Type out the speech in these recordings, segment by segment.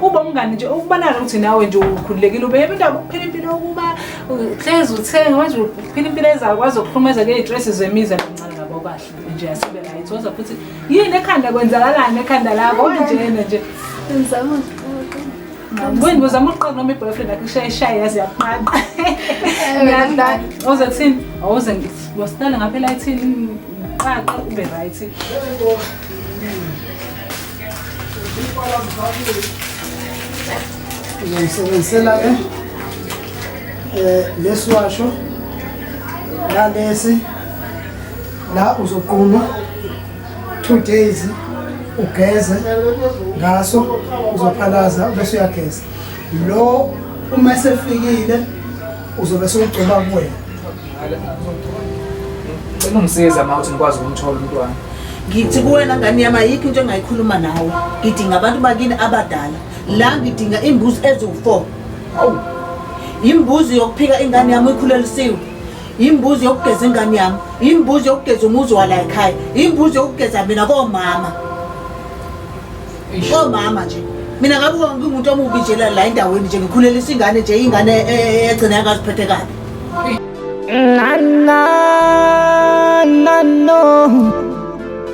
Uba umngani nje ukubanana ukuthi nawe nje ukhululekile ubeke indaba ukuphila impilo yokuba hlezi uthenga manje uphila impilo ezakwazi ukuphumeza ke iy'stress zemiza kancane ngabo kahle nje asibe right woza futhi yini ekhanda kwenzakalani ekhanda lakho kanjena nje Ngizama ukuxoxa. Kuyini uzama ukuqoqa noma i-boyfriend yakho ishaye ishaye yaze yaqaqa. Eh, Awuze kuthini? Awuze ngithi ngapha elayithini ngiqaqe ube right. Ngiyisebenzisela-ke lesi washo nalesi la uzoquma 2 days ugeze ngaso uzophalaza bese uyageza lo uma esefikile uzobe sewugcoba kuwena. Cela ungisiza ma ukuthi ngikwazi ukumthola umntwana. Ngithi kuwena ngane yami ayikho into engayikhuluma nawe. Ngidinga abantu bakini abadala. La ngidinga imbuzi eziwu-4. Awu, Imbuzi yokuphika ingane yami ikhulelisiwe. Imbuzi yokugeza ingane yami. Imbuzi yokugeza umuzi wala ekhaya. Imbuzi yokugeza mina komama. Komama nje. Mina ngabe ngingumuntu omubi nje la endaweni nje ngikhulelisa ingane nje ingane egcina yangaziphethe kabi. Na na na no.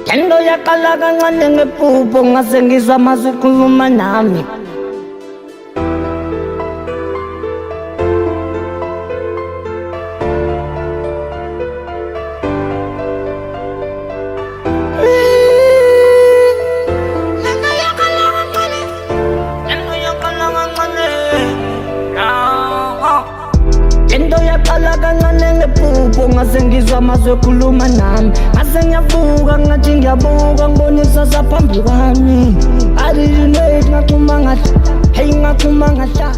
Lento yaqala kancane ngephupho ngase ngizwa amazwi ekhuluma nami. Lento yaqala kancane ngephupho ngase ngizwa amazwi ekhuluma nami ngase ngiyavuka ngathi ngiyabuka ngibona isasa phambi kwami I didn't wait ngaxhuma ngahla hey ngaxhuma ngahla.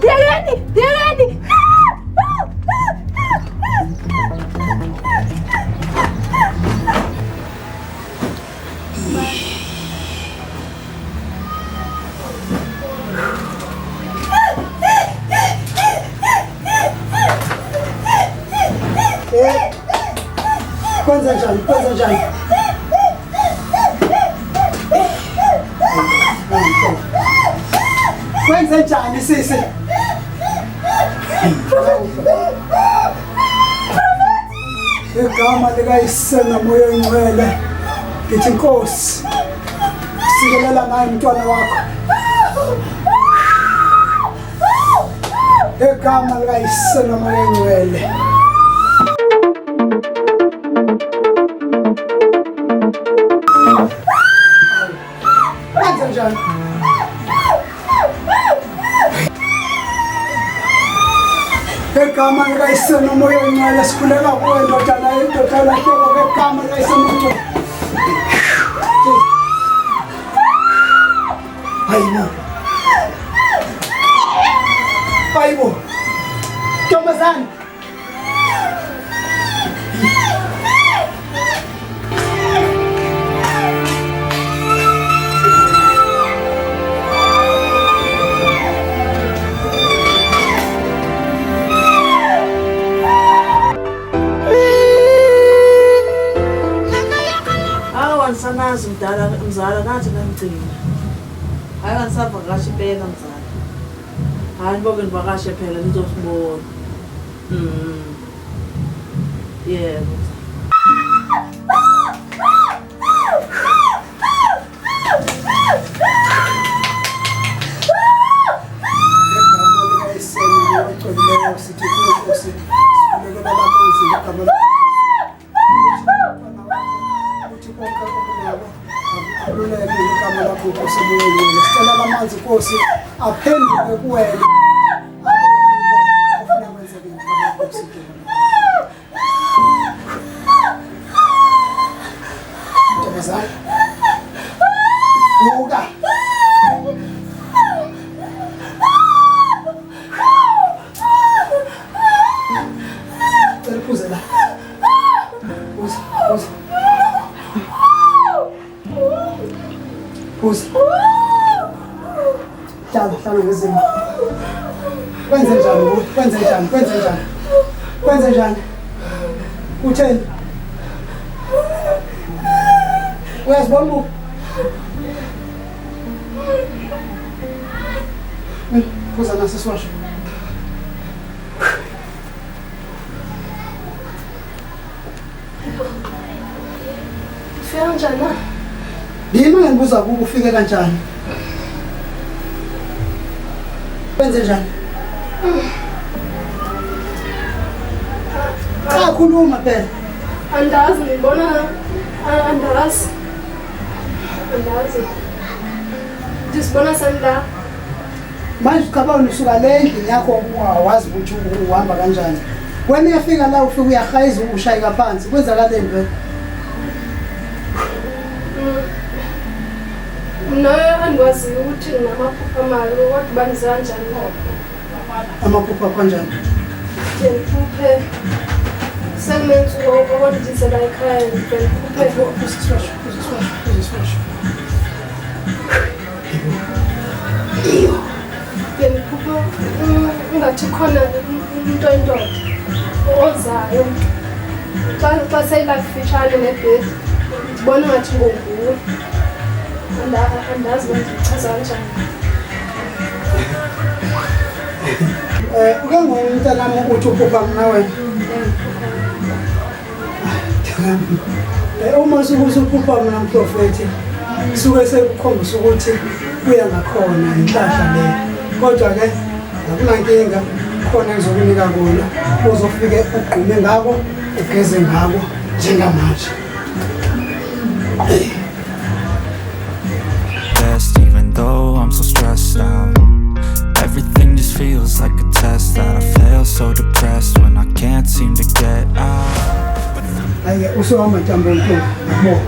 Yekeni! Yekeni! Eh, kwenza njani kwenza njani kwenze njani sisi igama likayise nomoya oyingcwele ngithi nkosi sikelela naye mntwana wakho igama likayise nomoya oyingcwele. Kwenze njani? Egama likayise nomoya oyingcwele sikhuleka kuwe ndodana indodana hleko ngegama likayise nomoya. Hayibo. Hayibo. Ntombazane. Awu angisanazi mdala mzala ngathi ngangigcina. Hayi angisavakashi impela mzala. Hayi niboke nivakashe phela nizosibona. Yebo. Ngegama likayise nomoya ocwebileyo sithi kuwe Nkosi sikhulekela lamanzi ngegama ukuthi konke okunako akukhululeke ngegama lakho Nkosi emoyeni. Sicela lamanzi Nkosi aphenduke kuwena abe yiwo ofuna kwenzeke ngegama lakho Nkosi. Ntombazane. Vuka. Hlala, hlala ngezimo. Kwenze njani kuwe? Kwenze njani? Kwenze njani? Kwenze njani? Utheni? Uyazibona kuphi? Phuza nasi isiwasho. Ufike kanjani na? Yini ungibuza kuba ufike kanjani? Wenze njani? Cha khuluma phela. Andazi ngibona andazi. Andazi. Ndisibona sami la. Manje ucabanga usuka le endlini yakho awazi ukuthi uhamba kanjani. Wena uyafika la ufike uyahayiza ushayeka phansi. Kwenzakaleni vele? Mna andikwazi ukuthi nginamaphupho amabi kodwa uba ndize kanjani lapho. Amaphupho akho kanjani? Ndiye ndiphuphe sekunentsuku kodwa ndize la ekhaya ndiye ndiphuphe. Phuza isiwasho, phuza isiwasho, phuza isiwasho. Ndiye ndiphuphe ungathi khona umuntu oyindoda ozayo. Xa seyilakufitshane nebhedi ndibona ngathi ngonguwe. Andazi uba ndichaza kanjani. Uke ngomntanami uthi uphupha mna wena. Uma usuke usuphupha mna mprofethi suke sekukhombisa ukuthi kuya ngakhona inhlahla leyo. Kodwa-ke akunankinga, khona engizokunika kona uzofike ugqume ngako ugeze ngako njengamanje. Best even though I'm so stressed out. Everything just feels like a test that I fail, so depressed when I can't seem to get out. Hhayi-ke usuhamba ntambo ntombi, ngiyabonga.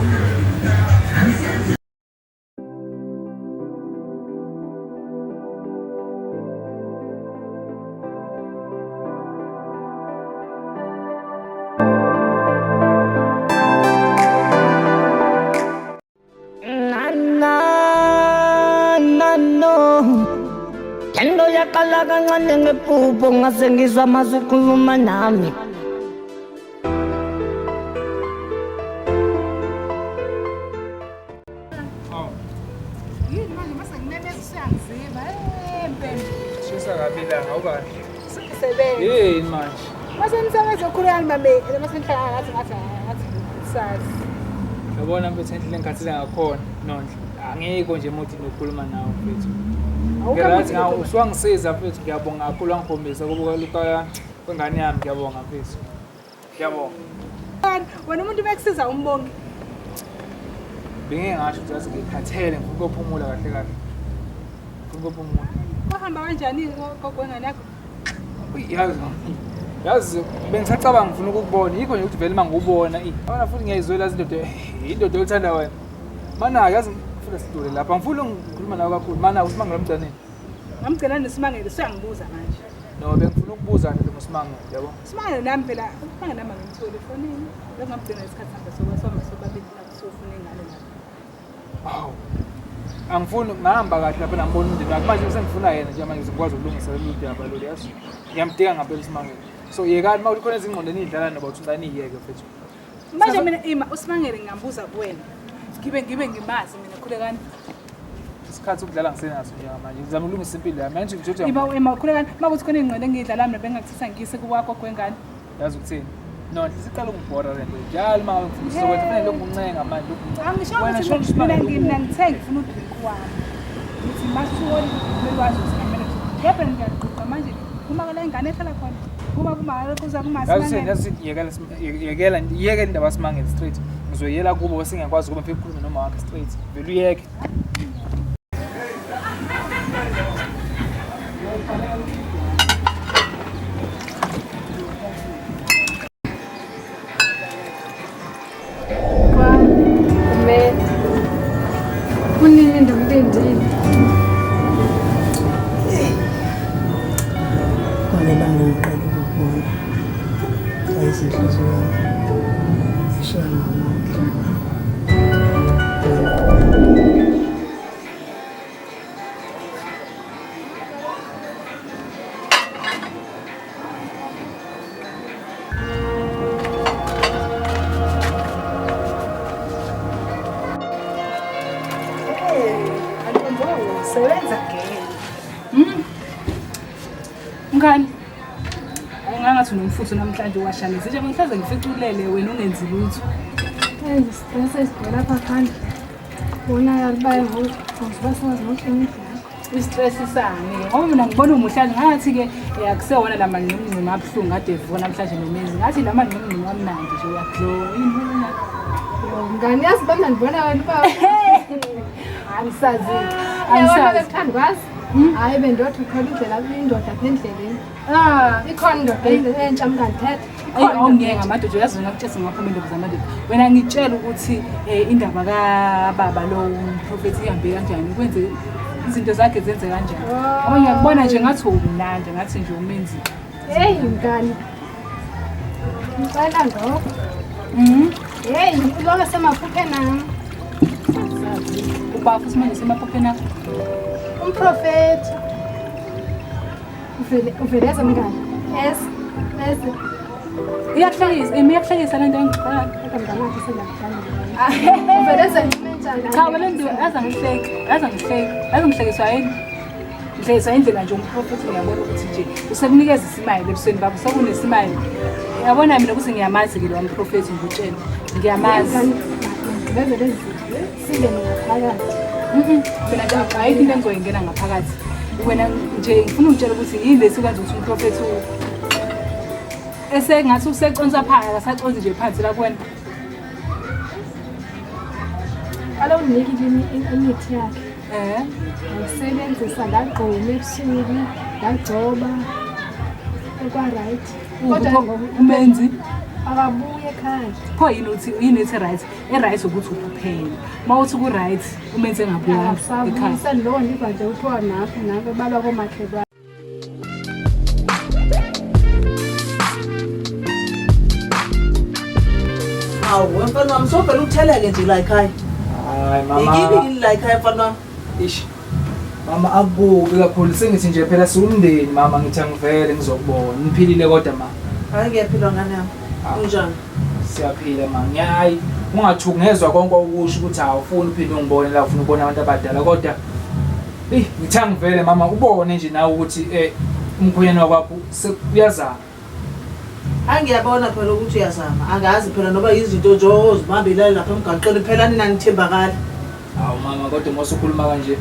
Na na na no. Lento yaqala kancane ngephupho ngase ngizwa amazwi ekhuluma nami. Yini manje mase ngimemeza usuyangiziba. Mpembe. Shisa kabi la awukahle. Usukusebenza. Yini manje? Mase nisebenza okhulani mame, mase nihlala ngathi ngathi ngathi sazi. Yabona mfethu endlela engikhathele ngakhona Nondla. Angikho nje emuthi nokukhuluma nawe mfethu. Awukho Ngirathi emuthini ngawe nokukhuluma. usuwangisiza mfethu, ngiyabonga kakhulu wangikhombisa kubuka luka kwengane yami, ngiyabonga mfethu. Ngiyabonga. Wena umuntu bekusiza umbongi. Bengeke ngasho ukuthi yazi ngikhathele ngifuna ukuphumula kahle kahle. Ngifuna ukuphumula. Wahamba kanjani gogo wengane yakho? Yazi yazi bengisacabanga ngifuna ukukubona yikho nje ukuthi vele uma ngikubona yabona futhi ngiyayizwela indoda indoda othanda wena. Mana yazi ngifuna sidule lapha ngifuna ngikhuluma nawe kakhulu mana uSimangele umgcineni. Ngamgcina noSimangele usuyangibuza manje. No bengifuna ukubuza nje ngoSimangele yabo. Simangele nami phela uSimangele nami angimtholi efonini. Bengamgcina isikhathi sihamba soba sobabili lapho siyofuna ingane lapho. Awu. Angifuni ngihamba kahle lapha nambona umndeni wakhe manje sengifuna yena nje manje ngikwazi ukulungisa lolu daba lolu yazi. Ngiyamdinga ngempela uSimangele. So yekani uma kukhona izingqondo enidlala noba uthi niyeke mfethu. Manje mina ima uSimangele ngingambuza kuwena. Ngibe ngimazi mina khulekani. Isikhathi sokudlala ngisenaso njengamanje. Ngizama ukulungisa impilo yami. Manje nje Ima ima khulekani makuthi khona ingqondo engiyidlala mina bengingakuthatha ngiyise kuwakho kwengane. Yazi ukuthini? No, siqala ukubhora lento. Njalo uma ngifuna sokwenza kufanele lokhu uncenga manje lokhu uncenga. Angisho Wena ukuthi shona mina uSimangele mina ngithe ngifuna udrink wami. Ngithi masuwoni kumele wazi ukuthi kumele. Kepha ngiyagqugqa manje uma la ingane ehlala khona. Kuma kuma kuza kuma Yazi ukuthini? Yazi yekela yekela yekela indaba kaSimangele straight. Ngizoyela kubo singakwazi ukuba ngifike ukukhuluma noma wakhe straight. Vele uyeke. Kumele. Kunini ndikulindile. Kwalelanga ngiqala ukukubona. Ayizinhliziyo yami. Ishaya ngamandla. Mkhani. Ungangathi unomfutho namhlanje washanisa. Nje ngihleze ngificulele wena ungenzi lutho. Hey, stress esigcwele lapha phandle. Bona yalibaye ngoba basazi ngokuhle indlu yakho. I-stress sami. Ngoba mina ngibona umuhlali ngathi-ke akusewona la manqimnqim abuhlungu kade evuka namhlanje nomezi. Ngathi la manqimnqim amnandi nje uyaglowa. Yini wena? Mngani yazi bana ndibona wena uba Angisazi. Uyabona Angisazi. bethandwazi. Hayi bendoda ukhona indlela indoda apha endleleni. Ah, Ikhona indoda entsha mngani thetha. Eyi, awungiyeke ngamadoda uyazi wena kutshesa ngaphuma indaba zamadoda. Wena ngitshela ukuthi indaba kababa lo umprofethi ihambe kanjani, kwenze izinto zakhe zenze kanjani. Ngoba ngiyakubona nje ngathi umnandi, ngathi nje umenzi. Hey mngani. Ngicela ngokho. Hey, uloko semaphupheni ami. Ubaba futhi manje semaphupheni akho. Umprofethi. Uvele uveleza mngani. Yes. Yes. Iyakuhlekisa, iyakuhlekisa le nto engixoxela. Kodwa mngani wakhe sengakuthanda. Uveleza imenjani? Cha wena nto azangihleki, azangihleki, azangihlekiswa yini? Ngihlekiswa indlela nje umprofethi ngiyabona ukuthi nje usekunikeza isimayile ebusweni bakho, sekunesimile. Uyabona mina ukuthi ngiyamazi-ke lo mprofethi ngikutshela. Ngiyamazi. Ngiveze lezi zinto singene ngaphakathi. Mina nje ayikho into engizoyingena ngaphakathi. Wena nje ngifuna ungitshela ukuthi yini lesi kwenza ukuthi umprofethi esengathi useconsa phansi, akasaconsi nje phansi la kuwena. Qala unginike imithi yakhe. Ngayisebenzisa ngagquma ebusuku, ngagcoba. Kwa-right. Kodwa Umenzi akabuye ekhaya. pho yini uthi yini ethi right? E-right ukuthi uphuphele. Uma uthi ku-right umenzi engabuyanga ekhaya. Akasabuyi seniloko ndiva nje kuthiwa naphi naphi balwa komakhelwane. Hawu, mfana wami sovele utheleke nje la ekhaya. Hayi mama. Ikibi yini la ekhaya mfana wami? Ish. Mama akubi kakhulu sengithi nje phela siwumndeni mama ngithi angivele ngizokubona. Niphilile kodwa mama. Hayi ngiyaphila ngane yami. Unjani? Siyaphila mama. Ngiyayi ungathuki ngezwa konke okusho ukuthi awufuni uphinde ungibone la ufuna ukubona abantu abadala kodwa ngithi angivele mama ubone nje nawe ukuthi umkhwenyana wakwakho uyazama. Hayi ngiyabona phela ukuthi uyazama. Angazi phela noba izinto nje ozibambile lapha emgaqweni phela nina nithembakala. Hawu mama kodwa uma usukhuluma kanje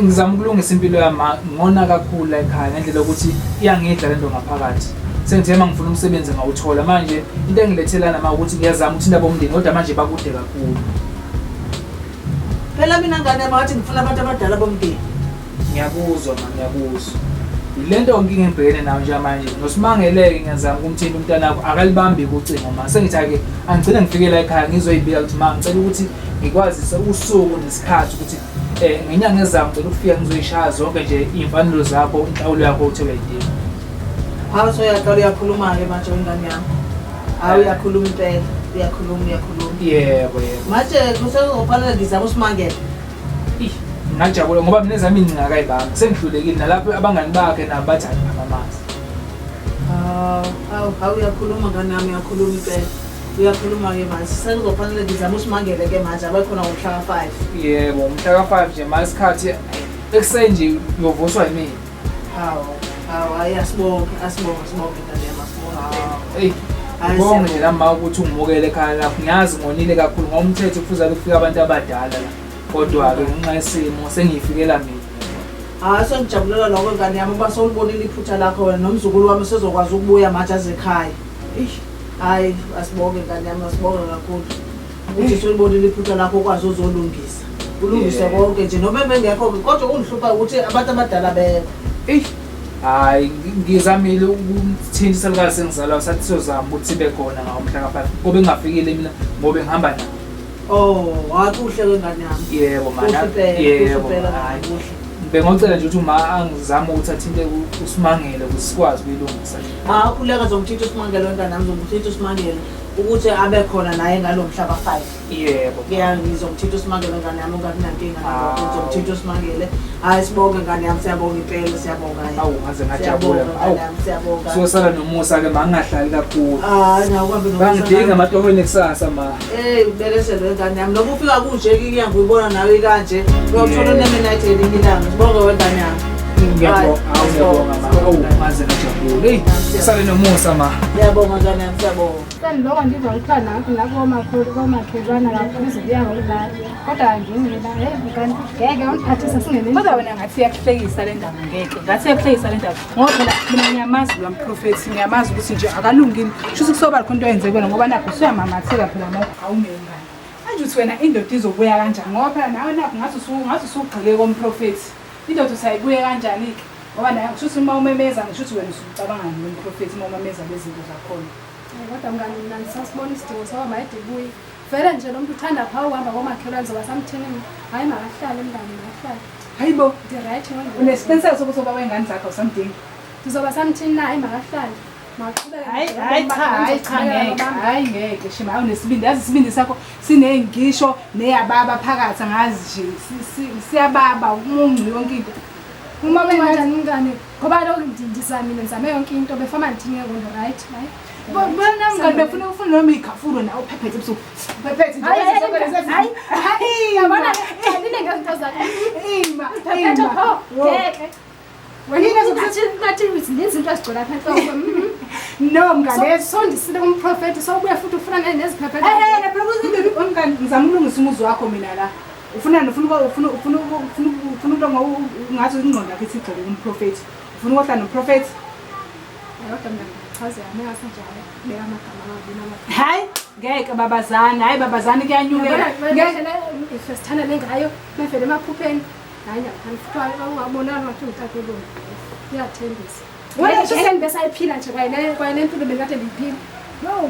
ngizama ukulungisa impilo yami ngona kakhulu la ekhaya ngendlela yokuthi iyangidla lento ngaphakathi. Sengithe uma ngifuna umsebenzi ngawuthola manje into engilethelana ma ukuthi ngiyazama ukuthinta abomndeni kodwa manje bakude kakhulu. Phela mina ngane yami ngathi ngifuna abantu abadala bomndeni. Ngiyakuzwa ma, ngiyakuzwa. Yile nto inkinga engibhekene nayo njengamanje. Nosimangeleke ngiyazama ukumthinta umntanakho akalibambi ucingo ma. Sengithi ake angigcine ngifike la ekhaya ngizoyibika ukuthi ma ngicela ukuthi ngikwazise usuku nesikhathi ukuthi ngenyanga ezayo ngicela ukufika ngizoyishaya zonke nje iy'mfanelo zakho, inhlawulo yakho uthe uyayidinga. Hawu soyaqala uyakhuluma-ke manje wengane yami. Hawu uyakhuluma impela, uyakhuluma uyakhuluma. Yebo yebo. Manje kusezofanele ngizame uSimangele. Ngingajabula ngoba mina ezami iy'ngcinga akayibambi. Sengihlulekile nalapho abangani bakhe nabo bathi hayi abamazi. Hawu, hawu, hawu uyakhuluma ngane yami, uyakhuluma impela. Uyakhuluma-ke manje. Sekuzofanele ngizame uSimangele-ke manje abekhona ngomhla ka-5. Yebo, ngomhla ka-5 nje ma isikhathi ekuseni nje uyovuswa yimina. Hawu, hawu, hayi asibonge, asibonge, asibonge ngane yami, asibonge. Eyi, ngibonge nje nami ma ukuthi ungimukele ekhaya lakho. Ngiyazi ngonile kakhulu ngoba umthetho kufuze kufike abantu abadala la. Kodwa-ke ngenxa yesimo sengiyifikela mina. Hayi sengijabulela lokho ngane yami uba sewulibonile iphutha lakho wena nomzukulu wami usezokwazi ukubuya manje aze ekhaya. Eish. Hayi asibonge ngane yami, asibonge kakhulu. Ukuthi sewulibonile iphutha lakho ukwazi uzolungisa. Ulungise konke nje noma ebengekho-ke kodwa okungihlupha ukuthi abantu abadala bekho. Eyi, hayi ngizamile ukuthinta isalukazi sengizalwa sathi siyozama ukuthi sibe khona ngawo mhla ka-5 ngoba engafikile mina ngoba ngihamba naye. Oh, hayi kuhle ke ngane yami. Yebo mana. Kuhle impela, kuhle Yebo. impela, Hayi. kuhle. Bengocela nje ukuthi uma angizame ukuthi athinte uSimangele ukuze sikwazi ukuyilungisa. Hayi khuleka ngizomthinta uSimangele wengane yami, ngizomthinta uSimangele ukuthi abe khona naye ngalo mhla ka-5. Yebo. Yeah, ngizomthinta uSimangele wengane yami ungabi nankinga nalokho. Ngizomthinta uSimangele. Hayi sibonge ngane yami, siyabonga impela, siyabonga. Awu ngaze ngajabula. Siyabonga Awu. ngane yami, siyabonga. Siyosala noMusa ke ma ngingahlali kakhulu. Hayi nawe uhambe noMusa. Bangidinga amatohweni kusasa ma. Eh, ubekezele wengane yami. Noma ufika kunje ke inyanga uyibona nawe kanje. Uyothola Yeah. unemenite ngelinye ilanga. Sibonge wengane yami. Ngiyabonga, ngiyabonga ma. Awu, ngaze ngajabula. Hey, sale nomusa ma. Ngiyabonga ngane yami, siyabonga. Sengiloko ndiva kuthiwa nakomakhelwana kakhulu izinto iyangokulala. Kodwa ngingela, hey mngani, ngeke ungiphathise singene. Kodwa wena ngathi iyakuhlekisa le ndaba ngeke. Ngathi iyakuhlekisa le ndaba. Ngoba phela mina ngiyamazi lo mprofethi, ngiyamazi ukuthi nje akalungile. Shuthi kusoba khona into eyenzeke kuwena ngoba nakho usuyamamatheka phela ma awungeyongane. Manje uthi wena indoda izobuya kanjani? Ngoba phela nawe nakho ngathi ngathi usugxile komprofethi. Indoda usayibuye kanjani-ke? Ngoba naye kusho uma umemeza ngisho ukuthi wena usucabanga nomprofethi uma umemeza lezinto zakhona. Kodwa mngani mina ngisasibona isidingo soba mayede ibuye. Vele nje lo muntu uthanda phaa uhamba komakhelwane zoba samthini mina. Hhayi makahlale mngani makahlale. Hayibo, Ndi-right ngoku. unesiqiniseko sokuthi ubaba wey'ngane zakho awusamdingi? Ndizoba samthini na? Hayi makahlale. Maqhubeke. Hayi hayi cha hayi cha ngeke hayi ngeke shima awunesibindi yazi isibindi sakho siney'ngisho neyababa phakathi angazi nje siyababa umuncu yonke into. Uma benganjani mngani? Ngoba lokhu ndizamile ndizame yonke into befama ndithini ke ngoku right? Hayi. Bona mngani befuna ufuna noma ikhafulo nawe uphephethe ebusuku. Uphephethe nje. Hayi hayi hayi. Yabona qalile ngezinto zakho. Ima Phephethe ima. pho. Ngeke. Wena ngathi ngathi zininzi izinto ezigcwele apha entloko. No mngani. Sondisile kumprofethi sowubuya futhi ufuna neziphephethe. Eh eh phela kuze into mngani ngizama ukulungisa umuzi wakho mina la. Ufuna ufuna ufuna ufuna ufuna ufuna into ngathi ingqondo yakho ithi igxile kumprofethi. Ufuna ukuhlala nomprofethi? Kodwa mngani chaze yami engasenjalo. Beka amagama amabi namagama. Hayi ngeke babazana, hayi babazana kuyanyukela. Ngeke Ngeke sithandane ngayo bevele emaphupheni. Hayi ngiyakuthanda futhi ungabonakala ngathi ungutata olungi. Uyathembisa. Wena Wena nje ngibesayiphila nje kwayile mpilo bengikade ndiyiphila.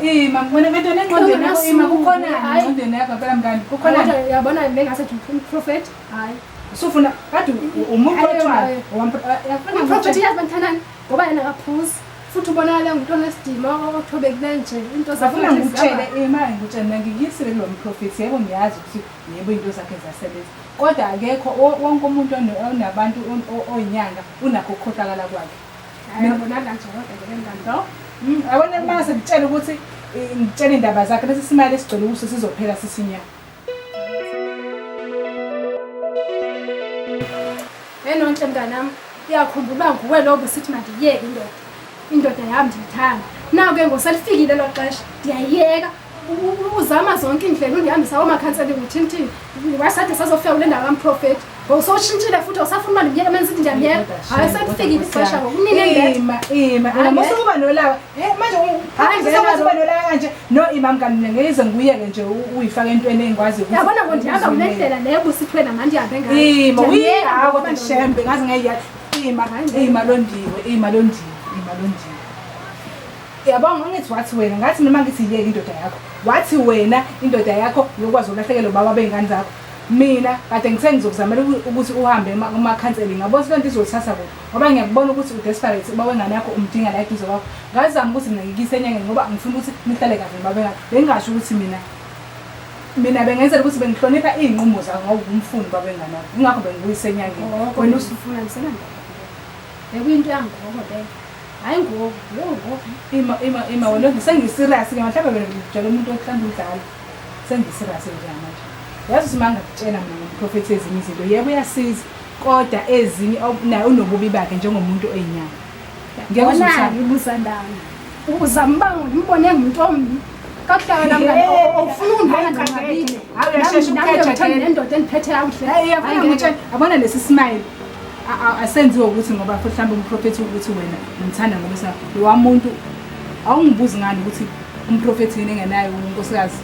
Ima wena ngento nengqondweni yakho ima kukhona Hayi. engqondweni yakho phela mngani kukhona Kodwa uyabona bengase nje umprofethi. Hayi. usufuna kade umuntu Hayi, otshwala hayi. Umprofethi uyazi banthanani ngoba yena akaphuzi. Futhi ubonakala ngumuntu onesidima othobekileyo nje into Safuna zakhe ngikutshele ima ngikutshele mina ngikuyisile kulo mprofethi yebo ngiyazi ukuthi yebo into zakhe ziyasebenza kodwa akekho wonke umuntu onabantu oyinyanga unakho ukukhohlakala kwakhe. Hayi yabonakala nje kodwa ke mngani lo. Yabona uma ngitshela ukuthi ngitshela indaba zakhe bese simali esigcwele kuso sizophela sisinyanga. Hey Nonhle mntanami, uyakhumbula nguwe lo busithi mandiyeke indoda. Indoda yami ndiyithanda. Naku ke ngoselifikile lo xesha, ndiyayiyeka. Uzama zonke indlela undihambisa komakhanseli uthini thini. Wasade sazofika kule ndawo kamprofethi. Ngosowutshintshile futhi awusafuni uba ndimyeke manje sithi ndiyamyeka. Hayi selifikile ixesha ngoku kunini endetha. Ima ima Hayi, musa ukuba nolaka. Eh manje Hayi, ngeke uba kaloku. nolaka kanje no ima mngani mina ngeke ngiyeke nje uyifake entweni engikwazi ukuthi. Yabona ngo ndihamba kule ndlela leyo busithi wena mandihambe ngayo. Ima Ndiyamyeka uyaka ngoba kodwa shembe ngazi ngeke ima ima londiwe ima londiwe ima londiwe. Yabonga ngithi wathi wena ngathi noma ngithi yeke indoda yakho wathi wena indoda yakho yokwazi ukulahlekelwa ubaba bey'ngane zakho. Mina kade ngithe ngizokuzamela ukuthi uhambe kuma-counselling ngabona ukuthi lento izothatha kuphi ngoba ngiyakubona ukuthi u-desperate ubaba wengane yakho umdinga la eduze kwakho. Ngazama ukuthi mina ngikuyise enyangeni ngoba ngifuna ukuthi nihlale kahle nobaba wengane. Bengingasho ukuthi mina bengenzela ukuthi bengihlonipha iy'nqumo zakho ngoba ubumfuni ubaba wengane yakho yingakho bengikuyise enyangeni. Ngoko Wena usufuna ngisenandaba. Bekuyinto yangoku leyo. Hayi ngoku, leyo ngoku. Ima ima ima wena sengi-serious ke mhlawumbe wena ngijwayele umuntu othanda udlala. Sengi-serious njengamanje. Yazi ukuthi uma ngakutshela mina ngomprofethi ezinye izinto yebo uyasiza kodwa ezinye naye unobubi bakhe njengomuntu oyinyanga. Ngeke uze Yabona-ke uthande. ubuzandana. Uzama uba ngimbone ngumuntu ombi. Kakuhlala namngani awufuni ukundibona Hayi, cha, ndonwabile. Hayi, uyashesha Nami ukukhetha ngiyamthanda ke. nendoda endiphethe kakuhle. Hayi uyafuna Hayi, ngeke. ngikutshele yabona lesi smile asenziwe ukuthi ngoba futhi mhlawumbe umprofethi ukuthi wena umthanda ngoba sa lowa muntu awungibuzi ngani ukuthi umprofethi yini engenayo unkosikazi.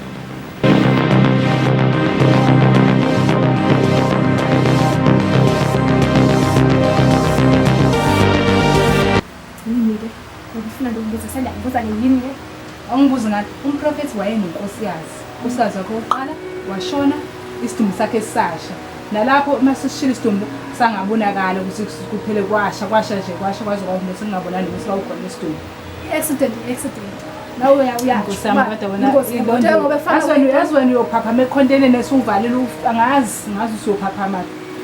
Yini ke? Ngifuna ukubuza sendiyakubuza ke yini ke? Awungibuzi ngani umprofethi wayenenkosikazi. Unkosikazi wakhe wokuqala washona isidumbu sakhe sasha. Nalapho uma sisishilo isidumbu sangabonakala ukuthi kuphele kwasha kwasha nje kwasha kwaze kwavuma singabonani ukuthi kwawukhona isidumbu. I-accident i-accident. Nawe uyasho. Nkosi yami kodwa wena Ingozi yemoto njengoba efana yazi wena yazi wena uyophaphama ekhonteneni esuvalile angazi ngazi usuyophaphama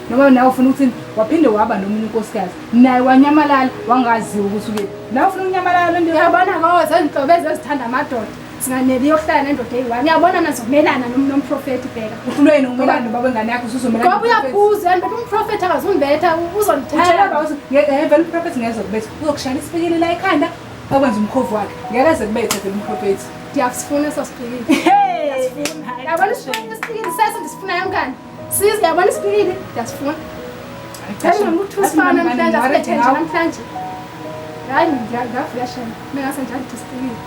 noma nawe ufuna ukuthi waphinde waba nomunye unkosikazi naye wanyamalala wangaziwa ukuthi ukephi. Nawe ufuna ukunyamalala lento Uyabona ngoba zezinhlobo ezithanda amadoda. Singaneli yokuhlala nendoda eyi-one. Ngiyabona mina ngizomelana nomprofethi bheka. Uhlulwe yini ukumelana nobaba wengane yakho usuzomelana Ngoba uyaphuza yani beka umprofethi akazungibetha Utshela uzondithela. baba ukuthi vele umprofethi ngeke kubetha. Uzokushayela isipikili la ekhanda akwenze umkhovu wakhe. Ngeke aze kubethe vele umprofethi. Ndiyasifuna eso sipikili. Hey! Yabona isipikili seso ndisifunayo mngani. Size yabona isipikili ndiyasifuna. Yazi ukuthi usifana namhlanje asibethe nje namhlanje. Hayi ngiyavula shame. Mina ngase njalo isipikili.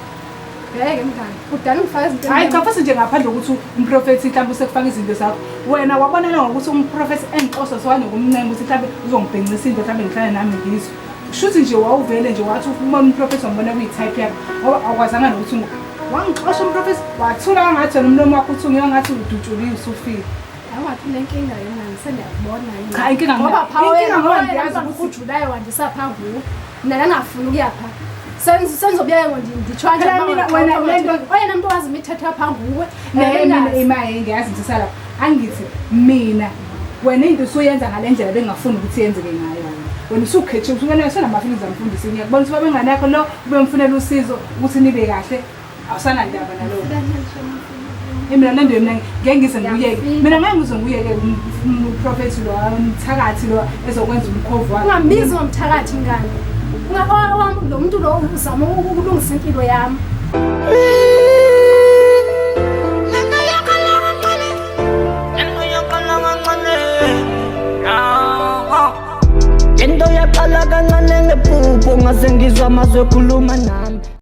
Ngeke mngani. Kudala ungifaka izinto. Hayi cha futhi nje ngaphandle kokuthi umprofethi mhlawumbe usekufaka izinto zakho. Wena wabonela ngokuthi umprofethi engixosa sowanokumncenga ukuthi mhlawumbe uzongibhencisa into mhlawumbe ngihlale nami ngizwe. Shuthi nje wawuvele nje wathi uma umprofethi wambona kuyi-type yakho ngoba awukwazanga nokuthi wangixosha umprofethi wathula wangathi wena umlomo wakho uthi ungiwa ngathi udutshuliwe usufile. Awungathi unenkinga yona sendiyakubona yini. Cha, inkinga ngoba pha inkinga wena ngoba ngoba ngiyazi ngiyazi ukuthi- ukuthi uJuly wandisa pha nguwe. Mina ngangafuni ukuya pha. Sengizobuya ngo nditsho kanje Phela mina wena lento- oyena mntu owazi imithetho yapha nguwe. Mina Mina imaye ngiyazi ukuthi salapha angithi mina wena into usuyenza ngale ndlela bengafuni ukuthi yenzeke ngayo wena. Wena usukhethe ukuthi wena usenama-feelings amfundisi ngiyakubona ukuthi babengane yakho lo ubemfunela usizo ukuthi nibe kahle awusanandaba nalowo. Mina le nto mina ngeke ngize ngiyeke. Mina ngeke ngize ngiyeke umprofethi lo umthakathi lo ezokwenza umkhovu wakhe. Ungambizi ngomthakathi mngani. Lo muntu lo uzama ukulungisa impilo yami. Into yaqala kancane ngephupho ngase ngizwa amazwi ekhuluma nami.